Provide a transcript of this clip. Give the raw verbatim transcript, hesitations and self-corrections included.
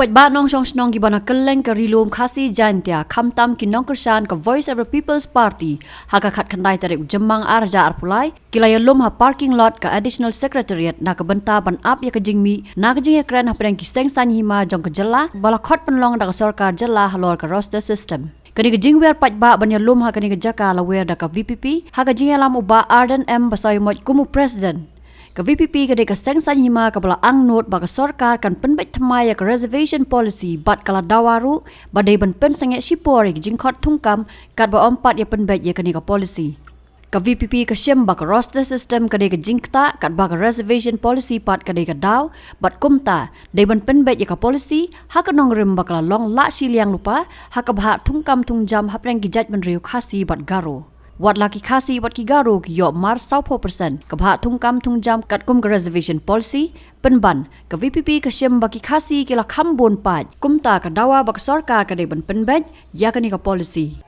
paidbah nongshong shnong kiba na kylleng ka Ri Lum Khasi Jaintia, khamtam ki nongkyrshan ka Voice of the People's Party, ha ka khatkhyndai tarik u Jymmang arhajar arphew lai, ki la ïalum ha parking lot ka Additional Secretariat na ka bynta ban ap ïa ka jingmih na ka jingïakren hapdeng ki seng saiñ hima jong ka jylla ba la khot pynlong da ka sorkar jylla halor ka roster system. Kane ka jingwiar paidbah ban ïalum ha kane ka jaka la wer da ka V P P ha ka jingïalam u Bah Ardent M Basaiawmoit kum u President. Ka V P P ka dei ka seng saiñ hima kaba la angnud ba ka sorkar kan pynbeit thymmai ïa ka reservation policy bad ka la dawa ruh ba dei ban pynsangeh shipor ïa ka jingkhot thungkam katba ym pat ïa pynbeit ïa kane ka policy. Ka V P P ka shim ba ka roster system ka dei ka jingktah katba ka reservation policy pat ka dei ka daw, bad kumta dei ban pynbeit ïa ka policy ha ka nongrim ba ka la long lah shiliang lypa ha ka bhah thungkam thungjam hapdeng ki jaitbynriew Khasi bad Garo. Wat la ki Khasi bad ki Garo ki ïoh mar sawphew percent ka bhah thungkam thungjam katkum ka reservation policy, pynban ka V P P ka shim ba ki Khasi ki la kham bun paid, kumta ka dawa ba ka sorkar ka dei ban pynbeit ïa kane ka policy.